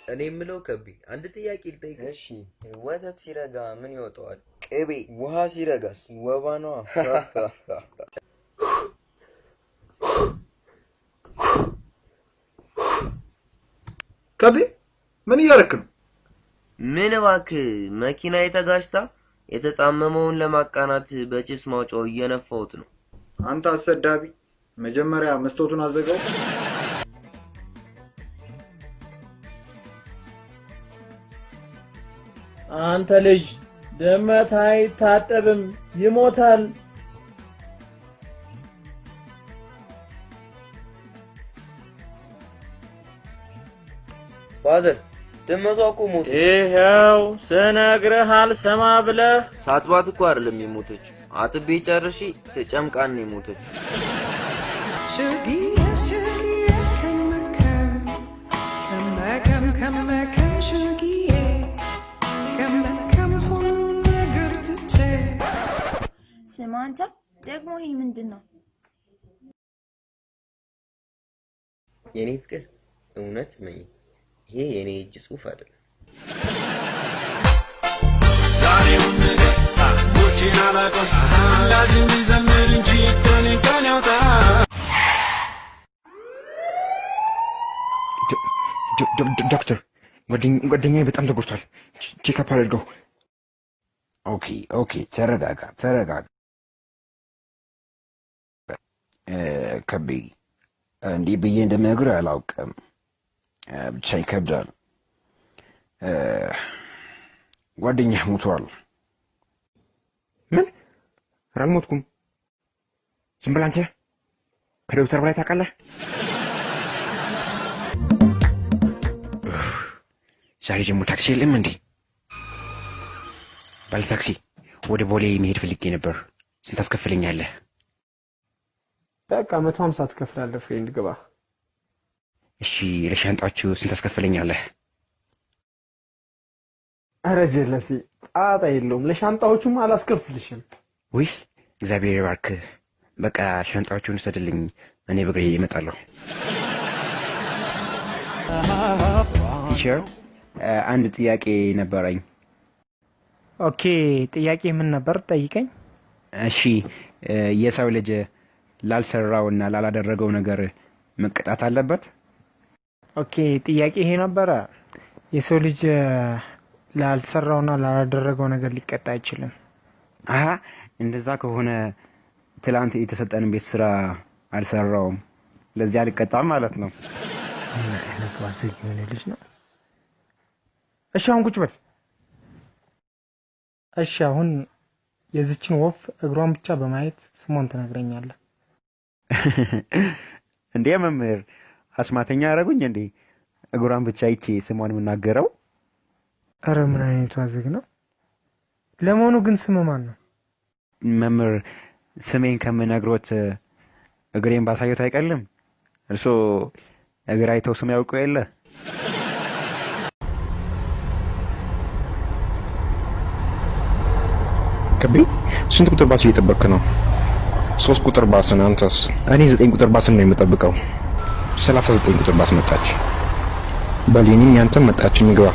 እኔ የምለው ከቢ፣ አንድ ጥያቄ ልጠይቅህ። እሺ። ወተት ሲረጋ ምን ይወጣዋል? ቅቤ። ውሃ ሲረጋስ? ወባ ነዋ። ከቤ፣ ምን እያረክ ነው? ምን እባክህ፣ መኪና የተጋጭታ የተጣመመውን ለማቃናት በጭስ ማውጫው እየነፋሁት ነው። አንተ አሰዳቢ፣ መጀመሪያ መስታወቱን አዘጋው። አንተ ልጅ፣ ድመት አይታጠብም፣ ይሞታል። Father፣ ድመቷ እኮ ሞተች። ይኸው ስነግርህ አልሰማ ብለህ። ሳጥባት እኮ አይደለም የሞተችው፣ አጥቤ ጨርሼ ስጨምቃን ነው የሞተችው። ሽግዬ ሽግዬ ከመከም ከመከም ከመከም ሽግዬ ከመከም ሁሉ ነገር ትቼ። ስማ አንተ፣ ደግሞ ይሄ ምንድን ነው? የኔ ፍቅር፣ እውነት መኝ ይሄ የኔ እጅ ጽሁፍ አይደለም። ዛሬውን ነገ ሞቼን አላውቅም፣ ላዚም ይዘምር እንጂ ቀኔ ቀን ያውጣ። ዶክተር፣ ጓደኛዬ በጣም ተጎድቷል። Check up አድርገው። Okay, ተረጋጋ ተረጋጋ። ከቤ፣ እንዲህ ብዬ እንደምነግርህ አላውቅም፣ ብቻ ይከብዳል። ጓደኛህ ሞቷል። ምን? ኧረ አልሞትኩም። ዝም ብለህ አንተ ከዶክተር በላይ ታውቃለህ? ዛሬ ደግሞ ታክሲ የለም እንዴ? ባለ ታክሲ፣ ወደ ቦሌ መሄድ ፈልጌ ነበር። ስንት ታስከፍለኛለህ? በቃ 150 ትከፍላለህ። Friend፣ ግባ። እሺ፣ ለሻንጣዎቹ ስንት ታስከፍለኛለህ? ኧረ ጀለሴ፣ ጣጣ የለውም። ለሻንጣዎቹም አላስከፍልሽም። ውይ፣ እግዚአብሔር ይባርክህ። በቃ ሻንጣዎቹን ውሰድልኝ፣ እኔ በእግሬ እመጣለሁ። Teacher፣ አንድ ጥያቄ ነበረኝ። Okay፣ ጥያቄ ምን ነበር? ጠይቀኝ። እሺ፣ የሰው ልጅ ላልሰራውና ላላደረገው ነገር መቀጣት አለበት? Okay፣ ጥያቄ ይሄ ነበረ። የሰው ልጅ ላልሰራውና ላላደረገው ነገር ሊቀጣ አይችልም። አሀ፣ እንደዛ ከሆነ ትላንት የተሰጠንን ቤት ስራ አልሰራውም፣ ለዚህ አልቀጣም ማለት ነው። ምን አይነት ዋዘግ የሆነ ልጅ ነው። እሺ፣ አሁን ቁጭ በል። እሺ፣ አሁን የዚችን ወፍ እግሯን ብቻ በማየት ስሟን ትነግረኛለህ። እንዴ መምህር፣ አስማተኛ አረጉኝ እንዴ? እግሯን ብቻ አይቼ ስሟን የምናገረው? እረ ምን አይነቱ አዘግ ነው! ለመሆኑ ግን ስም ማን ነው? መምህር፣ ስሜን ከምነግሮት እግሬን ባሳየት አይቀልም? እርሶ እግር አይተው ስም ያውቁ የለ? ከቤ፣ ስንት ቁጥር ባስ እየጠበቅክ ነው? 3 ቁጥር ባስን። አንተስ? እኔ 9 ቁጥር ባስን ነው የምጠብቀው። 39 ቁጥር ባስ መጣች። በል የኔም ያንተም መጣች፣ እንግባ።